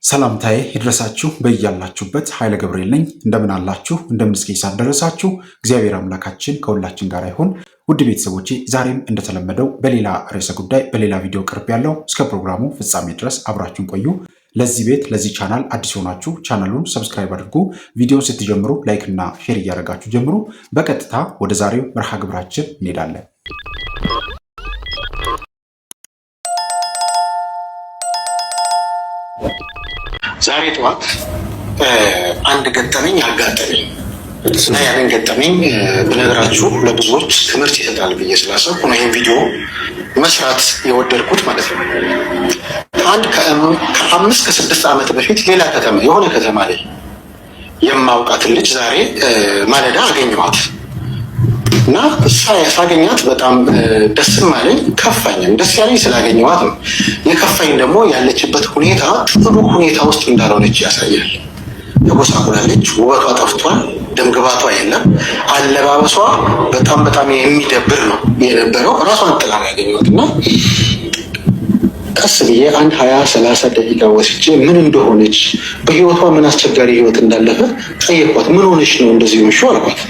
ሰላምታዬ ይድረሳችሁ በያላችሁበት። ኃይለ ገብርኤል ነኝ። እንደምን አላችሁ? እንደምን እስከ ሰዓት ደረሳችሁ? እግዚአብሔር አምላካችን ከሁላችን ጋር ይሁን። ውድ ቤተሰቦቼ ዛሬም እንደተለመደው በሌላ ርዕሰ ጉዳይ በሌላ ቪዲዮ ቀርቤያለሁ እስከ ፕሮግራሙ ፍጻሜ ድረስ አብራችሁን ቆዩ። ለዚህ ቤት ለዚህ ቻናል አዲስ የሆናችሁ ቻናሉን subscribe አድርጉ። ቪዲዮን ስትጀምሩ like እና share እያደረጋችሁ ጀምሩ። በቀጥታ ወደ ዛሬው መርሃ ግብራችን እንሄዳለን። ዛሬ ጠዋት አንድ ገጠመኝ አጋጠመኝ እና ያንን ገጠመኝ ብነግራችሁ ለብዙዎች ትምህርት ይሰጣል ብዬ ስላሰብኩ ነው ይህን ቪዲዮ መስራት የወደድኩት ማለት ነው። አንድ ከ5 ከ6 ዓመት በፊት ሌላ ከተማ የሆነ ከተማ ላይ የማውቃትን ልጅ ዛሬ ማለዳ አገኘኋት እና ሳገኛት በጣም ደስም አለኝ ከፋኝም። ደስ ያለኝ ስላገኘኋት ነው። የከፋኝ ደግሞ ያለችበት ሁኔታ ጥሩ ሁኔታ ውስጥ እንዳልሆነች ያሳያል። ተጎሳቁላለች፣ ውበቷ ጠፍቷል፣ ደምግባቷ የለም፣ አለባበሷ በጣም በጣም የሚደብር ነው የነበረው። ራሷን ጥላ ነው ያገኘኋት እና ቀስ ብዬ አንድ 20 30 ደቂቃ ወስጄ ምን እንደሆነች፣ በህይወቷ ምን አስቸጋሪ ህይወት እንዳለፈ ጠየኳት። ምን ሆነች ነው እንደዚህ ሆንሽው አልኳት።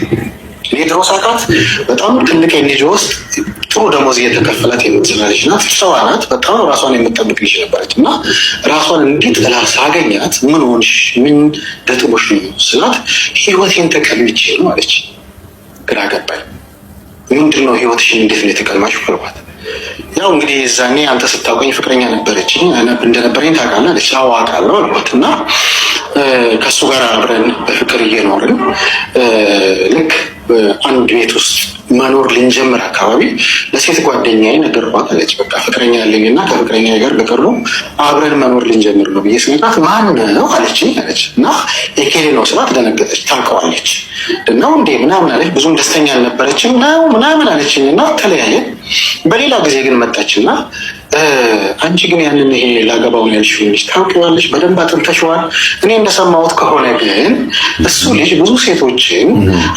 እኔ ድሮ ሳውቃት በጣም ትልቅ NGO ውስጥ ጥሩ ደሞዝ እየተከፈላት የምትሰራ ልጅ ናት። ጨዋ ናት። በጣም ራሷን የምጠብቅ ልጅ ነበረች እና ራሷን እንዲህ ጥላ ሳገኛት ምን ሆንሽ፣ ምን ገጥሞሽ ነው ስላት ህይወቴን ተቀምቼ ነው አለች። ግራ ገባኝ። ምንድን ነው ህይወትሽን እንዴት ነው የተቀማሽው አልኳት። ያው እንግዲህ የዛኔ አንተ ስታውቀኝ ፍቅረኛ ነበረችኝ እንደነበረኝ ታውቃለህ አለች። አዎ አውቃለሁ አልኳት እና ከእሱ ጋር አብረን በፍቅር እየኖርን ልክ አንድ ቤት ውስጥ መኖር ልንጀምር አካባቢ ለሴት ጓደኛዬ ነገርኳት አለች። በቃ ፍቅረኛ ያለኝ እና ከፍቅረኛ ጋር በቅርቡ አብረን መኖር ልንጀምር ነው ብዬ ስነግራት ማን ነው አለችኝ አለች እና ኤኬሌ ነው ስላት ደነገጠች። ታውቀዋለች ነው እንዴ ምናምን አለች። ብዙም ደስተኛ አልነበረችም። ነው ምናምን አለችኝ እና ተለያየን። በሌላ ጊዜ ግን መጣችና አንቺ ግን ያንን ይሄ ላገባውን ያልሽውን ልጅ ታውቂዋለሽ፣ በደንብ አጥንተሽዋል። እኔ እንደሰማሁት ከሆነ ግን እሱ ልጅ ብዙ ሴቶችን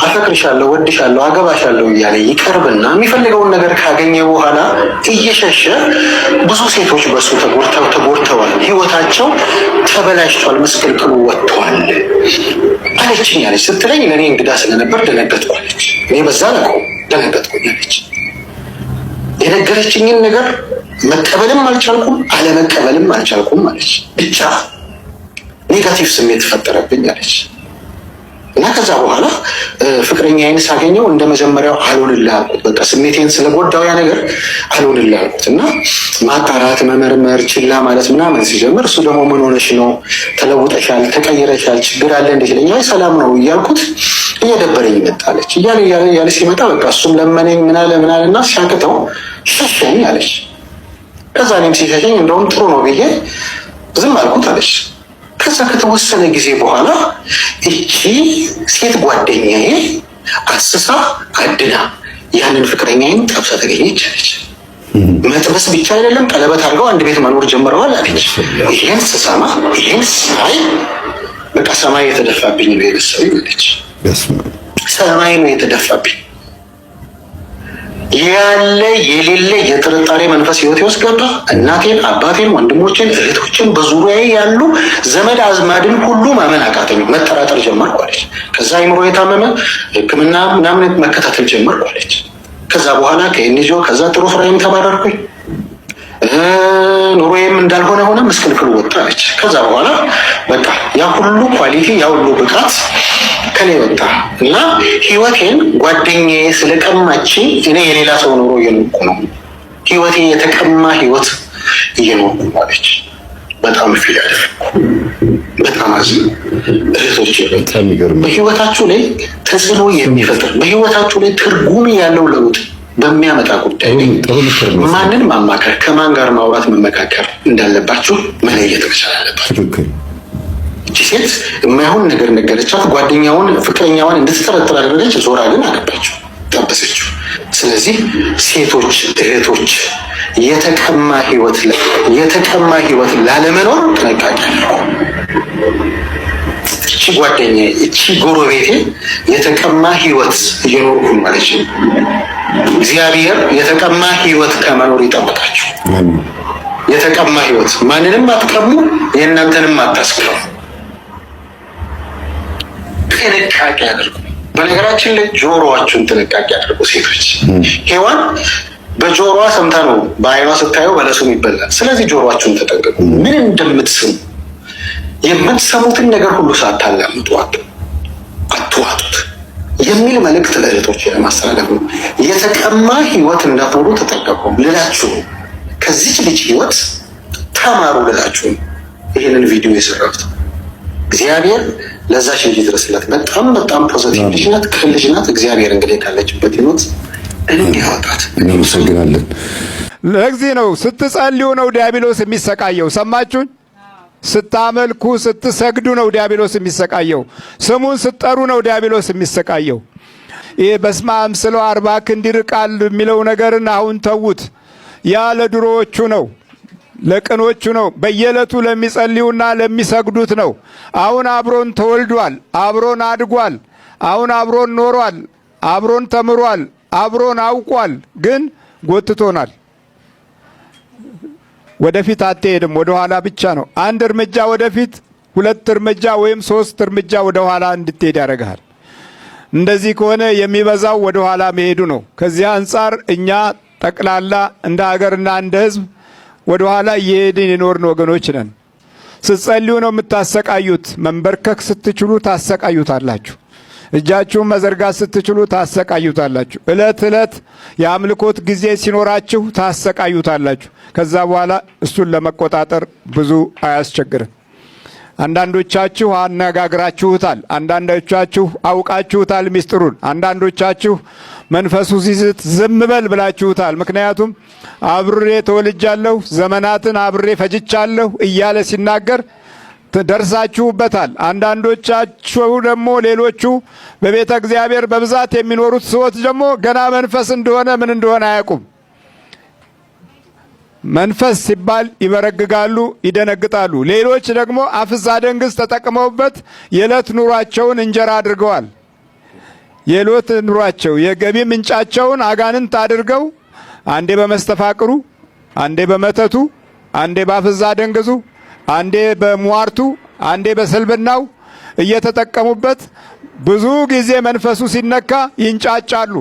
አፈቅርሻለሁ፣ ወድሻለሁ፣ አገባሻለሁ እያለ ይቀርብና የሚፈልገውን ነገር ካገኘ በኋላ እየሸሸ ብዙ ሴቶች በእሱ ተጎድተው ተጎድተዋል፣ ህይወታቸው ተበላሽቷል፣ ምስቅልቅሉ ወጥተዋል አለችኝ አለች። ስትለኝ ለእኔ እንግዳ ስለነበር ደነገጥኩ አለች። እኔ በዛ ለቀው ደነገጥኩኝ አለች። የነገረችኝን ነገር መቀበልም አልቻልኩም፣ አለመቀበልም አልቻልኩም አለች። ብቻ negative ስሜት ፈጠረብኝ አለች። እና ከዛ በኋላ ፍቅረኛዬን ሳገኘው እንደ መጀመሪያው አልሆንልህ አልኩት። በቃ ስሜቴን ስለጎዳው ያ ነገር አልሆንልህ አልኩት እና ማጣራት፣ መመርመር፣ ችላ ማለት ምናምን ሲጀምር እሱ ደግሞ ምን ሆነሽ ነው? ተለውጠሻል፣ ተቀይረሻል፣ ችግር አለ እንዴት ይለኛል። አይ ሰላም ነው እያልኩት እየደበረኝ ይመጣለች። እያለ እያለ እያለ ሲመጣ በቃ እሱም ለመነኝ ምናለ ምናለ እና ሲያቅተው ሸሸኝ አለች። ከዛ እኔም ሲሸሸኝ እንደውም ጥሩ ነው ብዬ ዝም አልኩት አለች። ከዛ ከተወሰነ ጊዜ በኋላ እቺ ሴት ጓደኛዬ አስሳ አድና ያንን ፍቅረኛዬን ጠብሳ ተገኘች አለች። መጥበስ ብቻ አይደለም፣ ቀለበት አድርገው አንድ ቤት መኖር ጀምረዋል አለች። ይሄን ስሰማ ይሄን ሳይ በቃ ሰማይ የተደፋብኝ ነው የመሰለኝ አለች። ሰማይ ነው የተደፋብኝ። ያለ የሌለ የጥርጣሬ መንፈስ ህይወቴ ውስጥ ገባ። እናቴን፣ አባቴን፣ ወንድሞቼን፣ እህቶችን፣ በዙሪያዬ ያሉ ዘመድ አዝማድን ሁሉ ማመን አቃተኝ። መጠራጠር ጀመርኩ አለች። ከዛ አይምሮ የታመመ ሕክምና ምናምን መከታተል ጀመርኩ አለች። ከዛ በኋላ ከ NGO ከዛ ጥሩ ስራዬም ተባረርኩኝ። ኑሮዬም እንዳልሆነ ሆነ፣ ምስቅልቅሉ ወጣ አለች። ከዛ በኋላ በቃ ያ ሁሉ quality ያ ሁሉ ብቃት ከኔ ወጣ እና ህይወቴን ጓደኛዬ ስለቀማችኝ እኔ የሌላ ሰው ኑሮ እየኖርኩ ነው። ህይወቴ የተቀማ ህይወት እየኖርኩ ነው አለች። በጣም feel ያደረኩ በጣም አዝን። እህቶች፣ በህይወታችሁ ላይ ተጽዕኖ የሚፈጥር፣ በህይወታችሁ ላይ ትርጉም ያለው ለውጥ በሚያመጣ ጉዳይ ላይ ማንን ማማከር፣ ከማን ጋር ማውራት መመካከር እንዳለባችሁ መለየት መቻል አለባችሁ። እቺ ሴት የማይሆን ነገር ነገረቻት። ጓደኛውን ፍቅረኛዋን እንድትጠረጥር አደረገች። ዞራ ግን አገባችው፣ ጠበሰችው። ስለዚህ ሴቶች እህቶች የተቀማ ህይወት ላለመኖር ጥንቃቄ አድርጉ። እቺ ጓደኛ እቺ ጎረቤቴ የተቀማ ህይወት እየኖርኩ ማለች። እግዚአብሔር የተቀማ ህይወት ከመኖር ይጠብቃችሁ። የተቀማ ህይወት። ማንንም አትቀሙ፣ የእናንተንም አታስቀሙ። ጥንቃቄ አድርጉ። በነገራችን ላይ ጆሮዋችሁን ጥንቃቄ አድርጉ ሴቶች። ሔዋን በጆሮዋ ሰምታ ነው፣ በአይኗ ስታየው በለሱም ይበላል። ስለዚህ ጆሮዋችሁን ተጠንቀቁ። ምን እንደምትሰሙ፣ የምትሰሙትን ነገር ሁሉ ሳታላምጡ አትዋጡት የሚል መልእክት ለእህቶች ለማስተላለፍ ነው። የተቀማ ህይወት እንዳትኖሩ ተጠንቀቁ ልላችሁ ነው። ከዚች ልጅ ህይወት ተማሩ ልላችሁ ነው ይህንን ቪዲዮ የሰራሁት። እግዚአብሔር ለዛች ልጅ ይድረስላት። በጣም በጣም positive ልጅ ናት፣ ቅን ልጅ ናት። እግዚአብሔር እንግዲህ ካለችበት ህይወት እንዲያወጣት። እናመሰግናለን። ለዚህ ነው ስትጸልዩ ነው ዲያብሎስ የሚሰቃየው። ሰማችሁኝ? ስታመልኩ ስትሰግዱ ነው ዲያብሎስ የሚሰቃየው። ስሙን ስትጠሩ ነው ዲያብሎስ የሚሰቃየው። ይህ በስመ አብ ስለው 40 ክንድ ይርቃል የሚለው ነገርን አሁን ተዉት። ያ ለድሮዎቹ ነው፣ ለቅኖቹ ነው፣ በየዕለቱ ለሚጸልዩና ለሚሰግዱት ነው። አሁን አብሮን ተወልዷል፣ አብሮን አድጓል፣ አሁን አብሮን ኖሯል፣ አብሮን ተምሯል፣ አብሮን አውቋል። ግን ጎትቶናል። ወደፊት አትሄድም፣ ወደ ኋላ ብቻ ነው። አንድ እርምጃ ወደፊት፣ ሁለት እርምጃ ወይም ሶስት እርምጃ ወደ ኋላ እንድትሄድ ያደርግሃል። እንደዚህ ከሆነ የሚበዛው ወደ ኋላ መሄዱ ነው። ከዚህ አንጻር እኛ ጠቅላላ እንደ ሀገርና እንደ ሕዝብ ወደ ኋላ እየሄድን የኖርን ወገኖች ነን። ስትጸልዩ ነው የምታሰቃዩት። መንበርከክ ስትችሉ ታሰቃዩታላችሁ። እጃችሁን መዘርጋት ስትችሉ ታሰቃዩታላችሁ። ዕለት ዕለት የአምልኮት ጊዜ ሲኖራችሁ ታሰቃዩታላችሁ። ከዛ በኋላ እሱን ለመቆጣጠር ብዙ አያስቸግርም። አንዳንዶቻችሁ አነጋግራችሁታል። አንዳንዶቻችሁ አውቃችሁታል ሚስጥሩን። አንዳንዶቻችሁ መንፈሱ ሲስት ዝም በል ብላችሁታል። ምክንያቱም አብሬ ተወልጃለሁ፣ ዘመናትን አብሬ ፈጅቻለሁ እያለ ሲናገር ደርሳችሁበታል። አንዳንዶቻችሁ ደግሞ ሌሎቹ በቤተ እግዚአብሔር በብዛት የሚኖሩት ሰዎች ደግሞ ገና መንፈስ እንደሆነ ምን እንደሆነ አያውቁም። መንፈስ ሲባል ይበረግጋሉ፣ ይደነግጣሉ። ሌሎች ደግሞ አፍዛ ደንግዝ ተጠቅመውበት የዕለት ኑሯቸውን እንጀራ አድርገዋል። የዕለት ኑሯቸው የገቢ ምንጫቸውን አጋንንት አድርገው አንዴ በመስተፋቅሩ፣ አንዴ በመተቱ፣ አንዴ በአፍዛ ደንግዙ፣ አንዴ በሟርቱ፣ አንዴ በስልብናው እየተጠቀሙበት ብዙ ጊዜ መንፈሱ ሲነካ ይንጫጫሉ።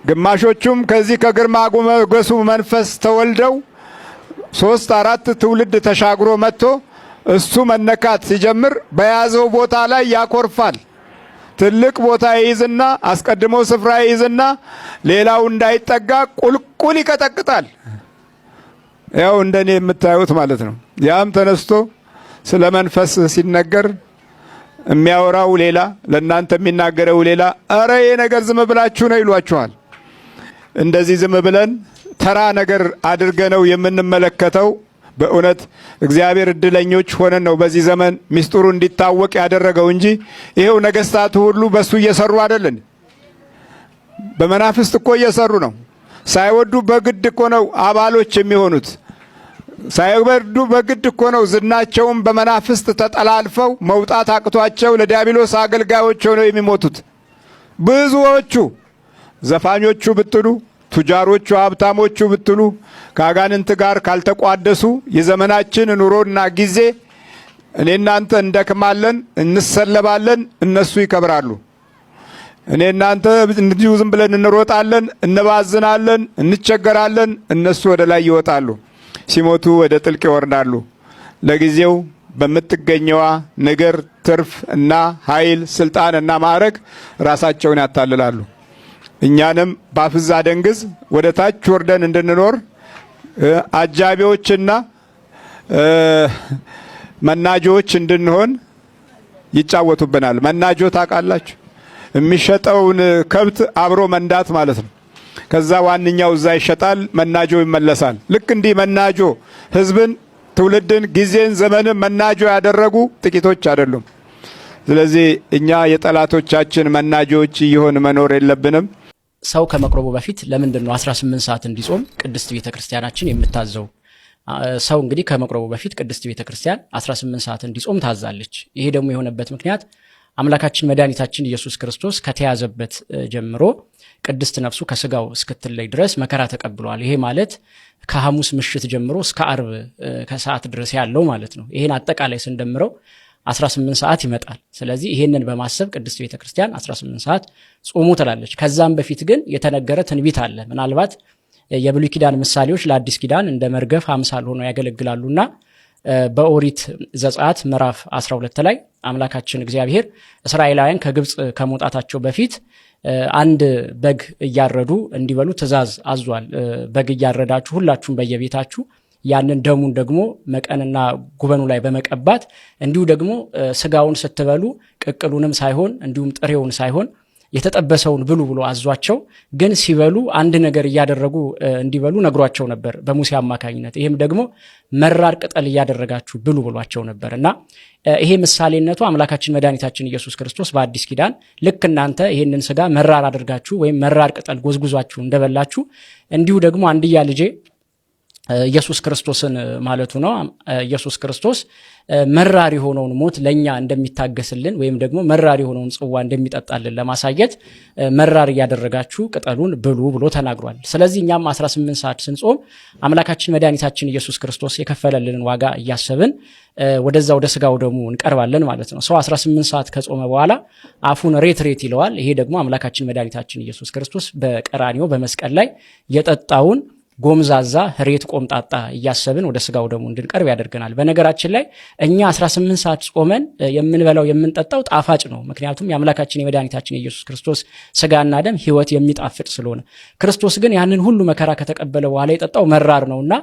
ግማሾቹም ከዚህ ከግርማ ሞገሱ መንፈስ ተወልደው 3 4 ትውልድ ተሻግሮ መጥቶ እሱ መነካት ሲጀምር በያዘው ቦታ ላይ ያኮርፋል። ትልቅ ቦታ ይይዝና አስቀድሞ ስፍራ ይይዝና ሌላው እንዳይጠጋ ቁልቁል ይቀጠቅጣል። ያው እንደኔ የምታዩት ማለት ነው። ያም ተነስቶ ስለ መንፈስ ሲነገር የሚያወራው ሌላ፣ ለእናንተ የሚናገረው ሌላ። እረ ይሄ ነገር ዝም ብላችሁ ነው ይሏችኋል። እንደዚህ ዝም ብለን ተራ ነገር አድርገነው የምንመለከተው በእውነት እግዚአብሔር እድለኞች ሆነን ነው በዚህ ዘመን ሚስጥሩ እንዲታወቅ ያደረገው እንጂ ይሄው ነገስታቱ ሁሉ በሱ እየሰሩ አይደለን። በመናፍስት እኮ እየሰሩ ነው። ሳይወዱ በግድ እኮ ነው አባሎች የሚሆኑት። ሳይወዱ በግድ እኮ ነው ዝናቸውን በመናፍስት ተጠላልፈው መውጣት አቅቷቸው ለዲያብሎስ አገልጋዮች ሆነው የሚሞቱት ብዙዎቹ። ዘፋኞቹ ብትሉ፣ ቱጃሮቹ፣ ሀብታሞቹ ብትሉ ከአጋንንት ጋር ካልተቋደሱ የዘመናችን ኑሮና ጊዜ እኔ እናንተ እንደክማለን፣ እንሰለባለን፣ እነሱ ይከብራሉ። እኔ እናንተ እንዲሁ ዝም ብለን እንሮጣለን፣ እንባዝናለን፣ እንቸገራለን፣ እነሱ ወደ ላይ ይወጣሉ። ሲሞቱ ወደ ጥልቅ ይወርዳሉ። ለጊዜው በምትገኘዋ ነገር ትርፍ እና ኃይል፣ ስልጣን እና ማዕረግ ራሳቸውን ያታልላሉ። እኛንም ባፍዛ ደንግዝ ወደ ታች ወርደን እንድንኖር አጃቢዎችና መናጆዎች እንድንሆን ይጫወቱብናል። መናጆ ታውቃላችሁ? የሚሸጠውን ከብት አብሮ መንዳት ማለት ነው። ከዛ ዋነኛው እዛ ይሸጣል፣ መናጆ ይመለሳል። ልክ እንዲህ መናጆ ህዝብን፣ ትውልድን፣ ጊዜን፣ ዘመንን መናጆ ያደረጉ ጥቂቶች አይደሉም። ስለዚህ እኛ የጠላቶቻችን መናጆዎች እየሆን መኖር የለብንም። ሰው ከመቅረቡ በፊት ለምንድን ነው 18 ሰዓት እንዲጾም ቅድስት ቤተክርስቲያናችን የምታዘው? ሰው እንግዲህ ከመቅረቡ በፊት ቅድስት ቤተክርስቲያን 18 ሰዓት እንዲጾም ታዛለች። ይሄ ደግሞ የሆነበት ምክንያት አምላካችን መድኃኒታችን ኢየሱስ ክርስቶስ ከተያዘበት ጀምሮ ቅድስት ነፍሱ ከስጋው እስክትለይ ድረስ መከራ ተቀብሏል። ይሄ ማለት ከሐሙስ ምሽት ጀምሮ እስከ አርብ ከሰዓት ድረስ ያለው ማለት ነው። ይሄን አጠቃላይ ስንደምረው 18 ሰዓት ይመጣል። ስለዚህ ይሄንን በማሰብ ቅድስት ቤተክርስቲያን 18 ሰዓት ጾሙ ትላለች። ከዛም በፊት ግን የተነገረ ትንቢት አለ። ምናልባት የብሉይ ኪዳን ምሳሌዎች ለአዲስ ኪዳን እንደ መርገፍ አምሳል ሆነው ያገለግላሉና በኦሪት ዘጸአት ምዕራፍ 12 ላይ አምላካችን እግዚአብሔር እስራኤላውያን ከግብፅ ከመውጣታቸው በፊት አንድ በግ እያረዱ እንዲበሉ ትእዛዝ አዟል። በግ እያረዳችሁ ሁላችሁም በየቤታችሁ ያንን ደሙን ደግሞ መቀንና ጉበኑ ላይ በመቀባት እንዲሁ ደግሞ ስጋውን ስትበሉ ቅቅሉንም ሳይሆን እንዲሁም ጥሬውን ሳይሆን የተጠበሰውን ብሉ ብሎ አዟቸው፣ ግን ሲበሉ አንድ ነገር እያደረጉ እንዲበሉ ነግሯቸው ነበር በሙሴ አማካኝነት። ይህም ደግሞ መራር ቅጠል እያደረጋችሁ ብሉ ብሏቸው ነበር እና ይሄ ምሳሌነቱ አምላካችን መድኃኒታችን ኢየሱስ ክርስቶስ በአዲስ ኪዳን ልክ እናንተ ይህንን ስጋ መራር አድርጋችሁ ወይም መራር ቅጠል ጎዝጉዟችሁ እንደበላችሁ እንዲሁ ደግሞ አንድያ ልጄ ኢየሱስ ክርስቶስን ማለቱ ነው። ኢየሱስ ክርስቶስ መራር የሆነውን ሞት ለእኛ እንደሚታገስልን ወይም ደግሞ መራር የሆነውን ጽዋ እንደሚጠጣልን ለማሳየት መራር እያደረጋችሁ ቅጠሉን ብሉ ብሎ ተናግሯል። ስለዚህ እኛም 18 ሰዓት ስንጾም አምላካችን መድኃኒታችን ኢየሱስ ክርስቶስ የከፈለልንን ዋጋ እያሰብን ወደዛ ወደ ስጋው ደሙ እንቀርባለን ማለት ነው። ሰው 18 ሰዓት ከጾመ በኋላ አፉን ሬት ሬት ይለዋል። ይሄ ደግሞ አምላካችን መድኃኒታችን ኢየሱስ ክርስቶስ በቀራንዮ በመስቀል ላይ የጠጣውን ጎምዛዛ ሬት ቆምጣጣ እያሰብን ወደ ስጋው ደሙ እንድንቀርብ ያደርገናል። በነገራችን ላይ እኛ 18 ሰዓት ጾመን የምንበላው የምንጠጣው ጣፋጭ ነው። ምክንያቱም የአምላካችን የመድኃኒታችን የኢየሱስ ክርስቶስ ስጋና ደም ሕይወት የሚጣፍጥ ስለሆነ፣ ክርስቶስ ግን ያንን ሁሉ መከራ ከተቀበለ በኋላ የጠጣው መራር ነውና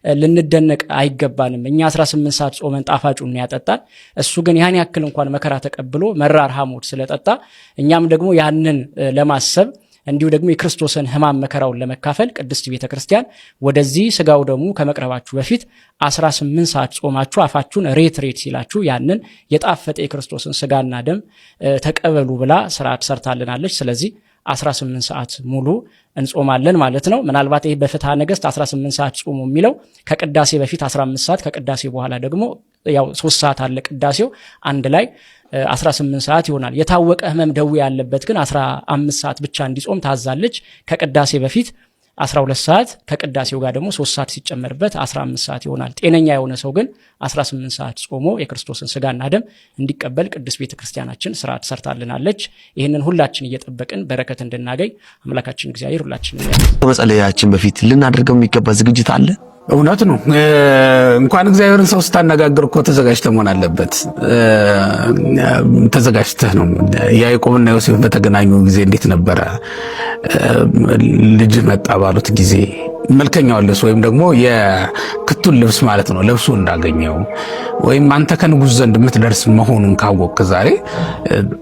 ልንደነቅ አይገባንም። እኛ 18 ሰዓት ጾመን ጣፋጩን ያጠጣል። እሱ ግን ያን ያክል እንኳን መከራ ተቀብሎ መራር ሐሞት ስለጠጣ እኛም ደግሞ ያንን ለማሰብ እንዲሁ ደግሞ የክርስቶስን ሕማም መከራውን ለመካፈል ቅድስት ቤተ ክርስቲያን ወደዚህ ስጋው ደሙ ከመቅረባችሁ በፊት 18 ሰዓት ጾማችሁ አፋችሁን ሬት ሬት ሲላችሁ ያንን የጣፈጠ የክርስቶስን ስጋና ደም ተቀበሉ ብላ ስርዓት ሰርታልናለች። ስለዚህ 18 ሰዓት ሙሉ እንጾማለን ማለት ነው። ምናልባት ይህ በፍትሐ ነገሥት 18 ሰዓት ጾሙ የሚለው ከቅዳሴ በፊት 15 ሰዓት ከቅዳሴ በኋላ ደግሞ ያው 3 ሰዓት አለ ቅዳሴው አንድ ላይ 18 ሰዓት ይሆናል። የታወቀ ህመም ደዌ ያለበት ግን 15 ሰዓት ብቻ እንዲጾም ታዛለች። ከቅዳሴ በፊት 12 ሰዓት ከቅዳሴው ጋር ደግሞ 3 ሰዓት ሲጨመርበት 15 ሰዓት ይሆናል። ጤነኛ የሆነ ሰው ግን 18 ሰዓት ጾሞ የክርስቶስን ስጋና ደም እንዲቀበል ቅድስት ቤተክርስቲያናችን ስርዓት ሰርታልናለች። ይህንን ሁላችን እየጠበቅን በረከት እንድናገኝ አምላካችን እግዚአብሔር ሁላችን ከመጸለያችን በፊት ልናደርገው የሚገባ ዝግጅት አለ። እውነት ነው። እንኳን እግዚአብሔርን ሰው ስታነጋግር እኮ ተዘጋጅተህ መሆን አለበት። ተዘጋጅተህ ነው። ያዕቆብና ዮሴፍ በተገናኙ ጊዜ እንዴት ነበረ? ልጅ መጣ ባሉት ጊዜ መልከኛውን ልብስ ወይም ደግሞ የክቱን ልብስ ማለት ነው ለብሶ እንዳገኘው ወይም አንተ ከንጉሥ ዘንድ የምትደርስ መሆኑን ካወቅህ ዛሬ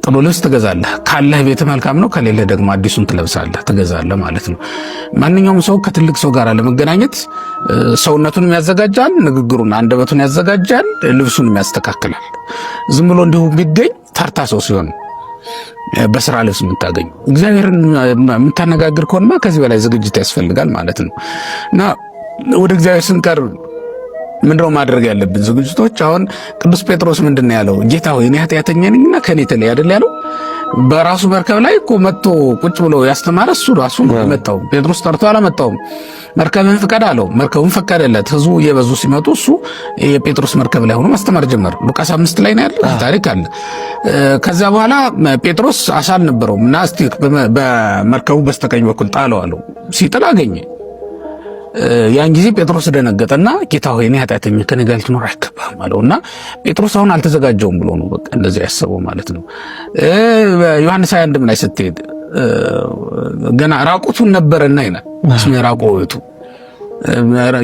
ጥሩ ልብስ ትገዛለህ። ካለህ ቤት መልካም ነው፣ ከሌለህ ደግሞ አዲሱን ትለብሳለህ፣ ትገዛለህ ማለት ነው። ማንኛውም ሰው ከትልቅ ሰው ጋር ለመገናኘት ሰውነቱንም ያዘጋጃል፣ ንግግሩን፣ አንደበቱን ያዘጋጃል፣ ልብሱንም ያስተካክላል። ዝም ብሎ እንዲሁ ቢገኝ ተርታ ሰው ሲሆን በስራ ልብስ የምታገኙ እግዚአብሔርን የምታነጋግር ከሆነማ ከዚህ በላይ ዝግጅት ያስፈልጋል ማለት ነው። እና ወደ እግዚአብሔር ስንቀርብ ምንድነው ማድረግ ያለብን ዝግጅቶች? አሁን ቅዱስ ጴጥሮስ ምንድን ነው ያለው? ጌታ ሆይ እኔ ኃጢአተኛ ነኝና ከኔ ተለይ አይደል ያለው? በራሱ መርከብ ላይ እኮ መጥቶ ቁጭ ብሎ ያስተማረ እሱ ራሱ ነው የመጣው። ጴጥሮስ ጠርቶ አላመጣውም። መርከብህን ፍቀድ አለው። መርከቡን ፈቀደለት። ህዝቡ እየበዙ ሲመጡ እሱ የጴጥሮስ መርከብ ላይ ሆኖ ማስተማር ጀመር። ሉቃስ 5 ላይ ነው ያለው ታሪክ አለ። ከዛ በኋላ ጴጥሮስ አሳ አልነበረውም እና እስቲ በመርከቡ በስተቀኝ በኩል ጣለው አለው። ሲጥል አገኘ። ያን ጊዜ ጴጥሮስ ደነገጠና ጌታ ሆይ እኔ ኃጢአተኛ ከእኔ ጋር ልትኖር አይገባህም አለውና ጴጥሮስ አሁን አልተዘጋጀውም ብሎ ነው በቃ እንደዚህ ያሰበው ማለት ነው። ዮሐንስ 21 ላይ ስትሄድ ገና ራቁቱን ነበረና ይላል። እስመ ራቁቱ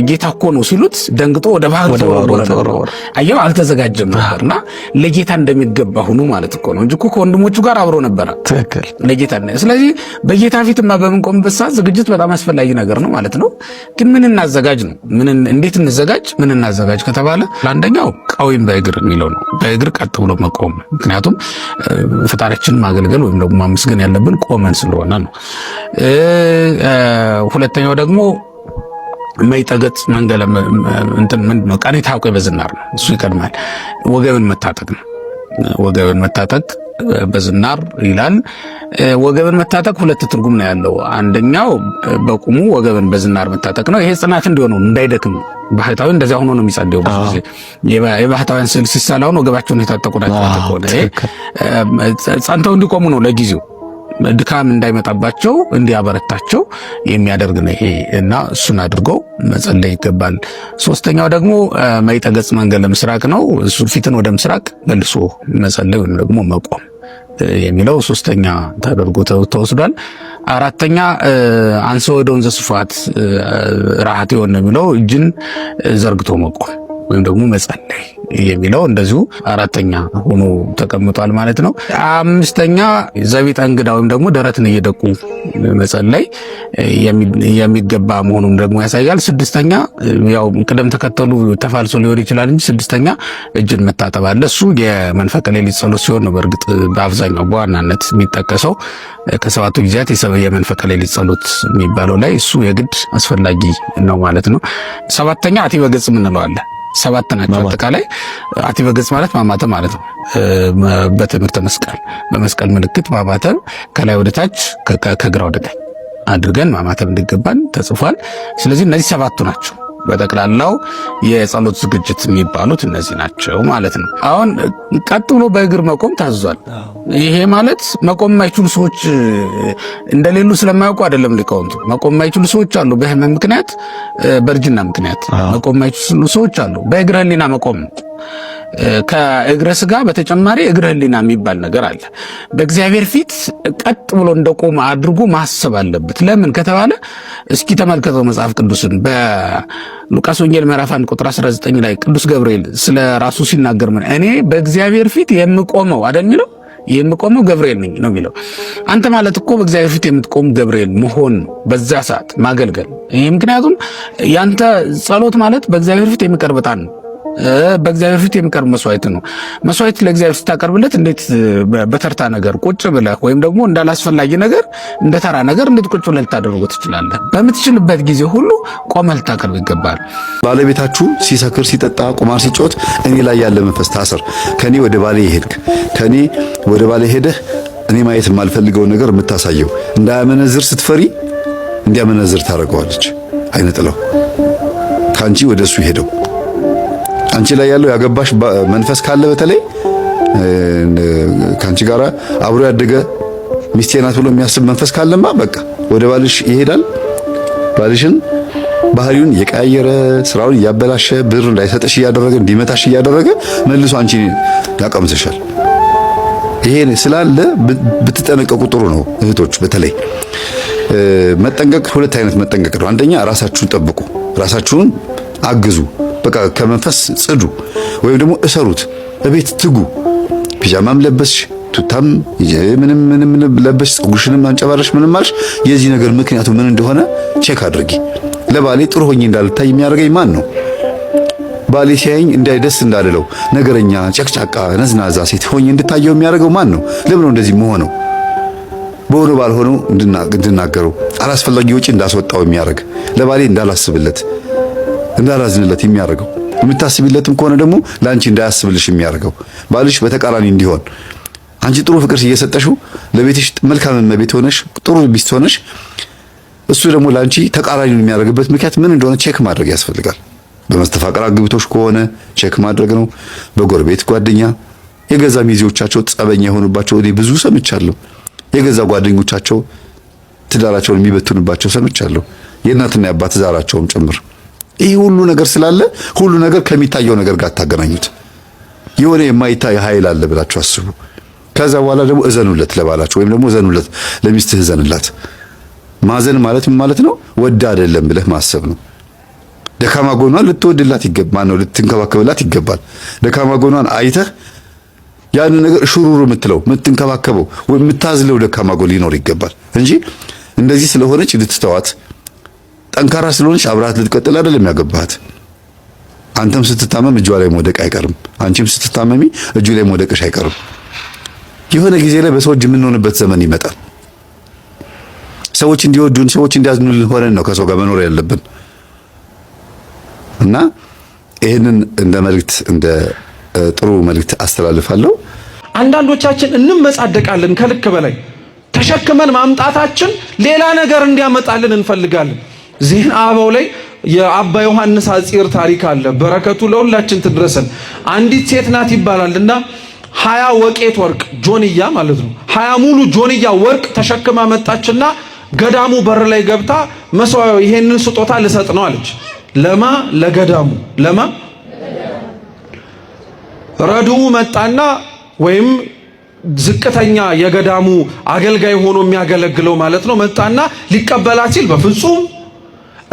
ጌታ እኮ ነው ሲሉት ደንግጦ ወደ ባህር ተወረወረ። አየው አልተዘጋጀም ነበርና ለጌታ እንደሚገባ ሁኑ ማለት እኮ ነው እንጂ እኮ ከወንድሞቹ ጋር አብሮ ነበረ። ትክክል። ለጌታ ስለዚህ በጌታ ፊትማ በምንቆምበት ሰዓት ዝግጅት በጣም አስፈላጊ ነገር ነው ማለት ነው። ግን ምን እናዘጋጅ ነው? ምን እንዴት እንዘጋጅ? ምን እናዘጋጅ ከተባለ አንደኛው ቃዊም በእግር የሚለው ነው። በእግር ቀጥ ብሎ መቆም። ምክንያቱም ፈጣሪያችንን ማገልገል ወይም ደግሞ ማመስገን ያለብን ቆመን ስለሆነ ነው። ሁለተኛው ደግሞ መይጠገጥ መንገለ እንትን ምንድን ነው? ቀኔ ታውቆ በዝናር ነው። እሱ ይቀድማል። ወገብን መታጠቅ ነው። ወገብን መታጠቅ በዝናር ይላል። ወገብን መታጠቅ ሁለት ትርጉም ነው ያለው። አንደኛው በቁሙ ወገብን በዝናር መታጠቅ ነው። ይሄ ጽናት እንዲሆነው እንዳይደክም ባህታዊ እንደዚያ ሆኖ ነው የሚጸልየው። ብዙ ጊዜ የባህታውያን ስዕል ሲሳል አሁን ወገባቸውን የታጠቁ ናቸው። ከሆነ ጸንተው እንዲቆሙ ነው ለጊዜው ድካም እንዳይመጣባቸው እንዲያበረታቸው የሚያደርግ ነው ይሄ እና እሱን አድርገው መጸለይ ይገባል። ሶስተኛው ደግሞ መይጠ ገጽ መንገድ ለምስራቅ ነው። እሱ ፊትን ወደ ምስራቅ መልሶ መጸለይ ወይም ደግሞ መቆም የሚለው ሶስተኛ ተደርጎ ተወስዷል። አራተኛ አንሶ ወደውን ዘስፋት ራሐት የሆነ የሚለው እጅን ዘርግቶ መቆም ወይም ደግሞ መጸለይ የሚለው እንደዚሁ አራተኛ ሆኖ ተቀምጧል ማለት ነው። አምስተኛ ዘቢጠ እንግዳ ወይም ደግሞ ደረትን እየደቁ መጸለይ የሚገባ መሆኑን ደግሞ ያሳያል። ስድስተኛ ያው ቅደም ተከተሉ ተፋልሶ ሊሆን ይችላል እንጂ ስድስተኛ እጅን መታጠብ አለ። እሱ የመንፈቀ ሌሊት ጸሎት ሲሆን ነው። በእርግጥ በአብዛኛው በዋናነት የሚጠቀሰው ከሰባቱ ጊዜያት የመንፈቀ ሌሊት ጸሎት የሚባለው ላይ እሱ የግድ አስፈላጊ ነው ማለት ነው። ሰባተኛ አቲበ ገጽ የምንለው አለ። ሰባት ናቸው አጠቃላይ። አቲበ ገጽ ማለት ማማተብ ማለት ነው። በትምህርተ መስቀል በመስቀል ምልክት ማማተብ ከላይ ወደ ታች ከግራ ወደ ቀኝ አድርገን ማማተብ እንዲገባን ተጽፏል። ስለዚህ እነዚህ ሰባቱ ናቸው። በጠቅላላው የጸሎት ዝግጅት የሚባሉት እነዚህ ናቸው ማለት ነው። አሁን ቀጥ ብሎ በእግር መቆም ታዟል። ይሄ ማለት መቆም የማይችሉ ሰዎች እንደሌሉ ስለማያውቁ አይደለም ሊቃውንቱ። መቆም የማይችሉ ሰዎች አሉ፣ በህመም ምክንያት፣ በእርጅና ምክንያት መቆም የማይችሉ ሰዎች አሉ። በእግረ ሕሊና መቆም ከእግረ ስጋ በተጨማሪ እግረ ሕሊና የሚባል ነገር አለ። በእግዚአብሔር ፊት ቀጥ ብሎ እንደቆመ አድርጎ ማሰብ አለበት። ለምን ከተባለ እስኪ ተመልከተው መጽሐፍ ቅዱስን በሉቃስ ወንጌል ምዕራፍ 1 ቁጥር 19 ላይ ቅዱስ ገብርኤል ስለ ራሱ ሲናገር ምን እኔ በእግዚአብሔር ፊት የምቆመው አይደል የሚለው የምቆመው ገብርኤል ነኝ ነው የሚለው። አንተ ማለት እኮ በእግዚአብሔር ፊት የምትቆም ገብርኤል መሆን ነው፣ በዛ ሰዓት ማገልገል። ይሄ ምክንያቱም ያንተ ጸሎት ማለት በእግዚአብሔር ፊት የሚቀርብ ዕጣን ነው። በእግዚአብሔር ፊት የሚቀርብ መስዋዕት ነው። መስዋዕት ለእግዚአብሔር ስታቀርብለት እንዴት በተርታ ነገር ቁጭ ብለህ ወይም ደግሞ እንዳላስፈላጊ ነገር እንደ ተራ ነገር እንዴት ቁጭ ብለህ ልታደርገው ትችላለህ? በምትችልበት ጊዜ ሁሉ ቆመህ ልታቀርብ ይገባል። ባለቤታችሁ ሲሰክር፣ ሲጠጣ፣ ቁማር ሲጫወት እኔ ላይ ያለ መንፈስ ታስር። ከኔ ወደ ባሌ ሄድክ፣ ከኔ ወደ ባሌ ሄደህ እኔ ማየት የማልፈልገውን ነገር የምታሳየው እንዳያመነዝር ስትፈሪ እንዲያመነዝር ታደርገዋለች። አይነ ጥላው ከአንቺ ወደ እሱ ሄደው አንቺ ላይ ያለው ያገባሽ መንፈስ ካለ በተለይ ከአንቺ ጋር አብሮ ያደገ ሚስቴ ናት ብሎ የሚያስብ መንፈስ ካለማ በቃ ወደ ባልሽ ይሄዳል። ባልሽን ባህሪውን እየቀያየረ ስራውን እያበላሸ ብር እንዳይሰጥሽ እያደረገ እንዲመታሽ እያደረገ መልሶ አንቺን ያቀምስሻል። ይሄ ስላለ ብትጠነቀቁ ጥሩ ነው እህቶች። በተለይ መጠንቀቅ ሁለት አይነት መጠንቀቅ ነው። አንደኛ ራሳችሁን ጠብቁ፣ ራሳችሁን አግዙ። በቃ ከመንፈስ ጽዱ፣ ወይም ደግሞ እሰሩት፣ እቤት ትጉ። ፒጃማም ለበስሽ ቱታም ምንም ምንም ለበስሽ፣ ፀጉርሽንም አንጨባረሽ ምንም አልሽ፣ የዚህ ነገር ምክንያቱ ምን እንደሆነ check አድርጊ። ለባሌ ጥሩ ሆኜ እንዳልታይ የሚያደርገኝ ማን ነው? ባሌ ሲያየኝ እንዳይ ደስ እንዳልለው ነገረኛ፣ ጨቅጫቃ፣ ነዝናዛ ሴት ሆኜ እንድታየው የሚያደርገው ማን ነው? ለምን ነው እንደዚህ መሆነው? በሆነ ባልሆነው እንድናገረው አላስፈላጊ ወጪ እንዳስወጣው የሚያደርግ ለባሌ እንዳላስብለት እንዳላዝንለት የሚያደርገው የምታስቢለትም ከሆነ ደግሞ ለአንቺ እንዳያስብልሽ የሚያደርገው ባልሽ በተቃራኒ እንዲሆን አንቺ ጥሩ ፍቅር እየሰጠሽው ለቤትሽ መልካም እመቤት ሆነሽ ጥሩ ሚስት ሆነሽ እሱ ደግሞ ለአንቺ ተቃራኒውን የሚያደርግበት ምክንያት ምን እንደሆነ check ማድረግ ያስፈልጋል። በመስተፋቅር አግብቶሽ ከሆነ check ማድረግ ነው። በጎረቤት ጓደኛ፣ የገዛ ሚዜዎቻቸው ጸበኛ የሆኑባቸው እኔ ብዙ ሰምቻለሁ። የገዛ ጓደኞቻቸው ትዳራቸውን የሚበትኑባቸው ሰምቻለሁ። የእናትና የአባት ዛራቸውም ጭምር። ይህ ሁሉ ነገር ስላለ ሁሉ ነገር ከሚታየው ነገር ጋር አታገናኙት። የሆነ የማይታይ ኃይል አለ ብላችሁ አስቡ። ከዛ በኋላ ደግሞ እዘኑለት ለባላችሁ፣ ወይም ደግሞ እዘኑለት ለሚስትህ፣ እዘንላት። ማዘን ማለት ምን ማለት ነው? ወዳ አይደለም ብለህ ማሰብ ነው። ደካማ ጎኗን ልትወድላት ይገባል ነው ልትንከባከብላት ይገባል። ደካማ ጎኗን አይተህ ያን ነገር ሹሩሩ የምትለው የምትንከባከበው ወይ የምታዝለው ደካማ ጎን ሊኖር ይገባል እንጂ እንደዚህ ስለሆነች ልትተዋት፣ ጠንካራ ስለሆነች አብረሃት ልትቀጥል አይደለም ያገባሃት። አንተም ስትታመም እጇ ላይ መውደቅ አይቀርም። አንቺም ስትታመሚ እጁ ላይ መውደቅሽ አይቀርም። የሆነ ጊዜ ላይ በሰው እጅ የምንሆንበት ዘመን ይመጣል። ሰዎች እንዲወዱን፣ ሰዎች እንዲያዝኑልን ሆነን ነው ከሰው ጋር መኖር ያለብን እና ይህንን እንደ መልእክት እንደ ጥሩ መልእክት አስተላልፋለሁ። አንዳንዶቻችን እንመጻደቃለን ከልክ በላይ። ተሸክመን ማምጣታችን ሌላ ነገር እንዲያመጣልን እንፈልጋለን። ዜና አበው ላይ የአባ ዮሐንስ ሐጺር ታሪክ አለ። በረከቱ ለሁላችን ትድረሰን። አንዲት ሴት ናት ይባላልና 20 ወቄት ወርቅ ጆንያ ማለት ነው። 20 ሙሉ ጆንያ ወርቅ ተሸክማ መጣችና ገዳሙ በር ላይ ገብታ መስዋዕት ይሄንን ስጦታ ልሰጥ ነው አለች። ለማ? ለገዳሙ። ለማ? ረድኡ መጣና ወይም ዝቅተኛ የገዳሙ አገልጋይ ሆኖ የሚያገለግለው ማለት ነው። መጣና ሊቀበላት ሲል በፍጹም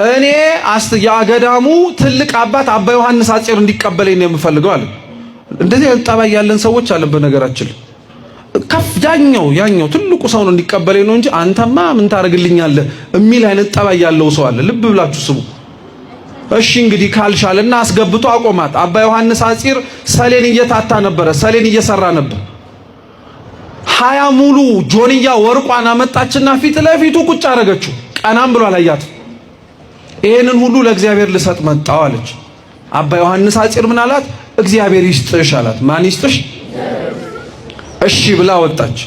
እኔ የገዳሙ ትልቅ አባት አባ ዮሐንስ ሐጺር እንዲቀበለኝ ነው የምፈልገው አለ። እንደዚህ አይነት ጠባይ ያለን ሰዎች አለን። በነገራችን ከፍ ያኛው ያኛው ትልቁ ሰው ነው እንዲቀበለኝ ነው እንጂ አንተማ ምን ታደርግልኛለህ የሚል አይነት ጠባይ ያለው ሰው አለ። ልብ ብላችሁ ስሙ። እሺ እንግዲህ ካልሻለና አስገብቶ አቆማት። አባ ዮሐንስ ሐጺር ሰሌን እየታታ ነበረ፣ ሰሌን እየሰራ ነበር። 20 ሙሉ ጆንያ ወርቋን አመጣችና ፊት ለፊቱ ቁጭ አደረገችው። ቀናም ብሎ አላያት። ይሄንን ሁሉ ለእግዚአብሔር ልሰጥ መጣው አለች። አባ ዮሐንስ ሐጺር ምን አላት? እግዚአብሔር ይስጥሽ አላት። ማን ይስጥሽ? እሺ ብላ ወጣች።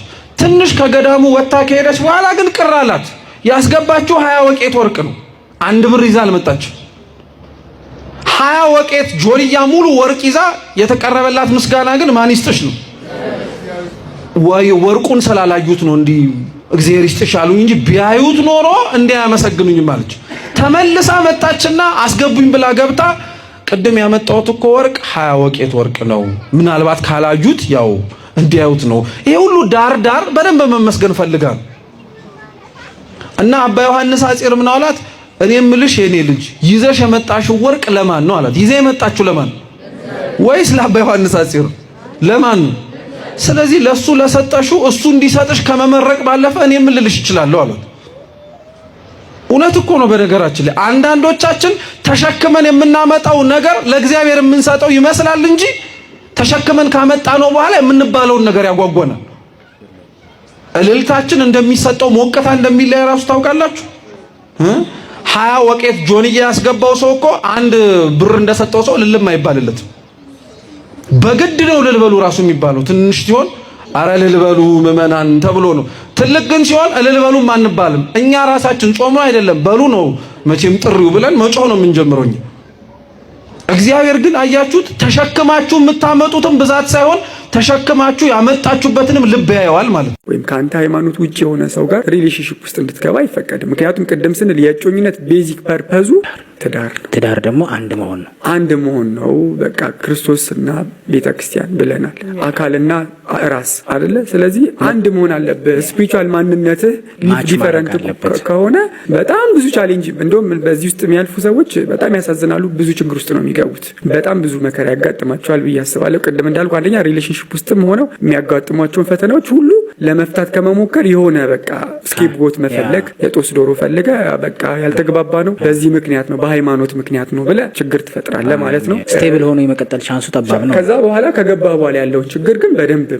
ትንሽ ከገዳሙ ወጣ ከሄደች በኋላ ግን ቅር አላት። ያስገባችው 20 ወቄት ወርቅ ነው። አንድ ብር ይዛ አልመጣች። 20 ወቄት ጆንያ ሙሉ ወርቅ ይዛ የተቀረበላት ምስጋና ግን ማን ይስጥሽ ነው። ወይ ወርቁን ስላላዩት ነው እንዲህ እግዚአብሔር ይስጥሽ አሉኝ እንጂ ቢያዩት ኖሮ እንዲያመሰግኑኝም አለች። ተመልሳ መጣችና አስገቡኝ ብላ ገብታ ቅድም ያመጣሁት እኮ ወርቅ 20 ወቄት ወርቅ ነው፣ ምናልባት ካላዩት ያው እንዲያዩት ነው። ይሄ ሁሉ ዳር ዳር በደንብ መመስገን ፈልጋ ነው። እና አባ ዮሐንስ ሐጺር ምን አላት? እኔ የምልሽ የኔ ልጅ ይዘሽ የመጣሽው ወርቅ ለማን ነው አላት። ይዘሽ የመጣችሁ ለማን ወይስ ለአባ ዮሐንስ ሐጺር ለማን ነው? ስለዚህ ለሱ ለሰጠሽው እሱ እንዲሰጥሽ ከመመረቅ ባለፈ እኔ ምን ልልሽ እችላለሁ አላት። እውነት እኮ ነው። በነገራችን ላይ አንዳንዶቻችን ተሸክመን የምናመጣው ነገር ለእግዚአብሔር የምንሰጠው ይመስላል እንጂ ተሸክመን ካመጣነው በኋላ የምንባለውን ነገር ያጓጓናል። እልልታችን እንደሚሰጠው ሞቅታ እንደሚለይ ራሱ ታውቃላችሁ። 20 ወቄት ጆንያ ያስገባው ሰው እኮ አንድ ብር እንደሰጠው ሰው እልልም አይባልለትም። በግድ ነው እልል በሉ ራሱ የሚባለው። ትንሽ ሲሆን አረ እልል በሉ ምዕመናን ተብሎ ነው። ትልቅ ግን ሲሆን እልል በሉም አንባልም። እኛ ራሳችን ጾም አይደለም በሉ ነው መቼም ጥሪው ብለን መጮህ ነው የምንጀምረው። እግዚአብሔር ግን አያችሁት፣ ተሸክማችሁ የምታመጡትን ብዛት ሳይሆን ተሸክማችሁ ያመጣችሁበትንም ልብ ያየዋል ማለት ነው። ወይም ከአንተ ሃይማኖት ውጭ የሆነ ሰው ጋር relationship ውስጥ እንድትገባ አይፈቀድም። ምክንያቱም ቅድም ስንል የእጮኝነት basic purpose ኡ ትዳር ነው። ትዳር ደግሞ አንድ መሆን ነው። አንድ መሆን ነው። በቃ ክርስቶስና ቤተክርስቲያን ብለናል። አካልና ራስ አይደለ? ስለዚህ አንድ መሆን አለብህ። Spiritual ማንነትህ different ከሆነ በጣም ብዙ challenge፣ እንደውም በዚህ ውስጥ የሚያልፉ ሰዎች በጣም ያሳዝናሉ። ብዙ ችግር ውስጥ ነው የሚገቡት። በጣም ብዙ መከራ ያጋጥማቸዋል ብዬ አስባለሁ። ቅድም እንዳልኩ አንደኛ relationship ውስጥም ሆነው የሚያጋጥሟቸውን ፈተናዎች ሁሉ ለመፍታት ከመሞከር የሆነ በቃ scapegoat መፈለግ፣ የጦስ ዶሮ ፈልገ በቃ ያልተግባባ ነው በዚህ ምክንያት ነው፣ በሃይማኖት ምክንያት ነው ብለህ ችግር ትፈጥራለህ ማለት ነው። Stable ሆኖ የመቀጠል chance ኡ ጠባብ ነው። ከዛ በኋላ ከገባ በኋላ ያለውን ችግር ግን በደንብ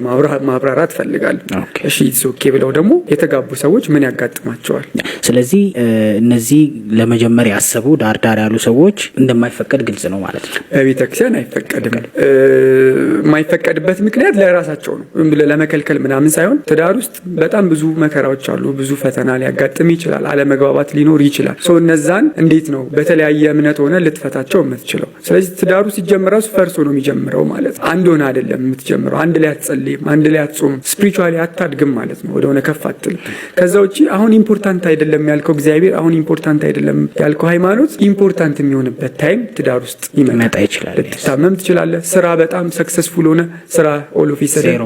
ማብራራት ፈልጋለሁ። እሺ okay ብለው ደግሞ የተጋቡ ሰዎች ምን ያጋጥማቸዋል? ስለዚህ እነዚህ ለመጀመር ያሰቡ ዳር ዳር ያሉ ሰዎች እንደማይፈቀድ ግልጽ ነው ማለት ነው። በቤተክርስቲያን አይፈቀድም። የማይፈቀድበት ምክንያት ለራሳቸው ነው፣ ለመከልከል ምናምን ሳይሆን ትዳር ውስጥ በጣም ብዙ መከራዎች አሉ። ብዙ ፈተና ሊያጋጥም ይችላል። አለመግባባት ሊኖር ይችላል። So እነዛን እንዴት ነው በተለያየ እምነት ሆነ ልትፈታቸው የምትችለው? ስለዚህ ትዳሩ ሲጀምር ራሱ ፈርሶ ነው የሚጀምረው ማለት ነው። አንድ ሆነ አይደለም የምትጀምረው። አንድ ላይ አትጸልይም፣ አንድ ላይ አትጾምም፣ spiritually አታድግም ማለት ነው። ወደሆነ ከፍ አትልም። ከዛ ውጭ አሁን important አይደለም ያልከው እግዚአብሔር፣ አሁን important አይደለም ያልከው ሃይማኖት important የሚሆንበት time ትዳር ውስጥ ይመጣ ይችላል። ልትታመም ትችላለህ። ስራ በጣም successful ሆነ ስራ all of a sudden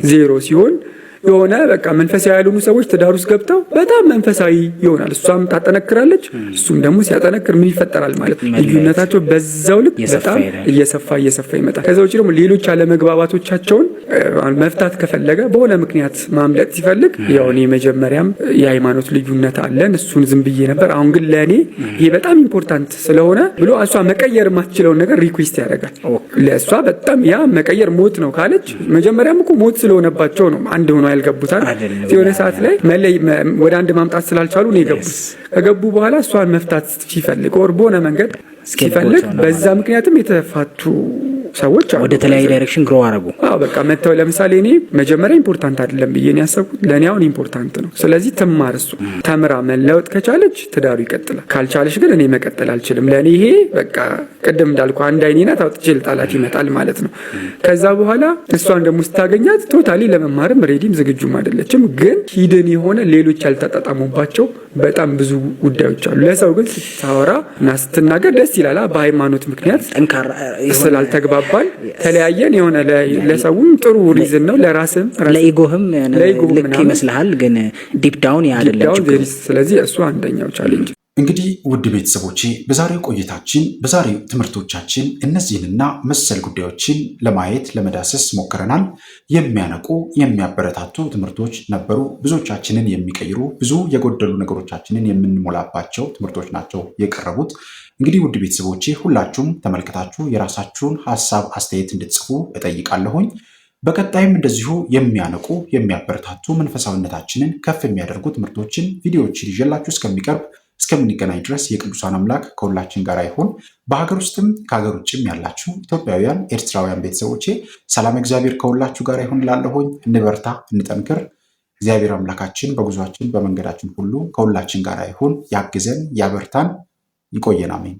ዜሮ ሲሆን የሆነ በቃ መንፈሳዊ ያልሆኑ ሰዎች ትዳር ውስጥ ገብተው በጣም መንፈሳዊ ይሆናል። እሷም ታጠነክራለች፣ እሱም ደግሞ ሲያጠነክር ምን ይፈጠራል ማለት ነው። ልዩነታቸው በዛው ልክ በጣም እየሰፋ እየሰፋ ይመጣል። ከዛ ውጭ ደግሞ ሌሎች አለመግባባቶቻቸውን መፍታት ከፈለገ በሆነ ምክንያት ማምለጥ ሲፈልግ ያው እኔ መጀመሪያም የሃይማኖት ልዩነት አለን እሱን ዝም ብዬ ነበር፣ አሁን ግን ለእኔ ይሄ በጣም important ስለሆነ ብሎ እሷ መቀየር የማትችለውን ነገር request ያደርጋል። ለእሷ በጣም ያ መቀየር ሞት ነው ካለች መጀመሪያም እኮ ሞት ስለሆነባቸው ነው አንድ ሆኖ ያልገቡታል። የሆነ ሰዓት ላይ ወደ አንድ ማምጣት ስላልቻሉ ነው የገቡት። ከገቡ በኋላ እሷን መፍታት ሲፈልግ or በሆነ መንገድ ሲፈልግ በዛ ምክንያትም የተፋቱ ሰዎች አሉ። ወደ ተለያየ direction grow አረጉ። አዎ፣ በቃ መተው፣ ለምሳሌ እኔ መጀመሪያ important አይደለም ብዬ ነው ያሰብኩት። ለእኔ አሁን important ነው። ስለዚህ ትማር፣ እሱ ተምራ መለወጥ ከቻለች ትዳሩ ይቀጥላል። ካልቻለች ግን እኔ መቀጠል አልችልም። ለእኔ ይሄ በቃ ቅድም እንዳልኩ አንድ አይኔ ናት፣ አውጥቼ ልጣላት ይመጣል ማለት ነው። ከዛ በኋላ እሷን ደግሞ ስታገኛት totally ለመማርም ready ም ዝግጁም አይደለችም። ግን hidden የሆነ ሌሎች ያልተጣጣሙባቸው በጣም ብዙ ጉዳዮች አሉ። ለሰው ግን ስታወራ እና ስትናገር ደስ ይላል። በሃይማኖት ምክንያት ስላልተግባባን ተለያየን። የሆነ ለሰውም ጥሩ reason ነው፣ ለራስም ለ ego ህም ልክ ይመስልሃል፣ ግን deep down ያ አይደለም ችግሩ። ስለዚህ እሱ አንደኛው challenge። እንግዲህ ውድ ቤተሰቦቼ፣ በዛሬው ቆይታችን፣ በዛሬው ትምህርቶቻችን እነዚህንና መሰል ጉዳዮችን ለማየት፣ ለመዳሰስ ሞክረናል። የሚያነቁ፣ የሚያበረታቱ ትምህርቶች ነበሩ። ብዙዎቻችንን የሚቀይሩ፣ ብዙ የጎደሉ ነገሮቻችንን የምንሞላባቸው ትምህርቶች ናቸው የቀረቡት። እንግዲህ ውድ ቤተሰቦቼ፣ ሁላችሁም ተመልክታችሁ የራሳችሁን ሀሳብ አስተያየት እንድትጽፉ እጠይቃለሁኝ። በቀጣይም እንደዚሁ የሚያነቁ፣ የሚያበረታቱ፣ መንፈሳዊነታችንን ከፍ የሚያደርጉ ትምህርቶችን፣ ቪዲዮዎችን ይዤላችሁ እስከሚቀርብ፣ እስከምንገናኝ ድረስ የቅዱሳን አምላክ ከሁላችን ጋር ይሁን። በሀገር ውስጥም ከሀገር ውጭም ያላችሁ ኢትዮጵያውያን፣ ኤርትራውያን ቤተሰቦቼ ሰላም እግዚአብሔር ከሁላችሁ ጋር ይሁን እላለሁኝ። እንበርታ፣ እንጠንክር። እግዚአብሔር አምላካችን በጉዟችን በመንገዳችን ሁሉ ከሁላችን ጋር ይሁን፣ ያግዘን፣ ያበርታን፣ ይቆየን። አሜን።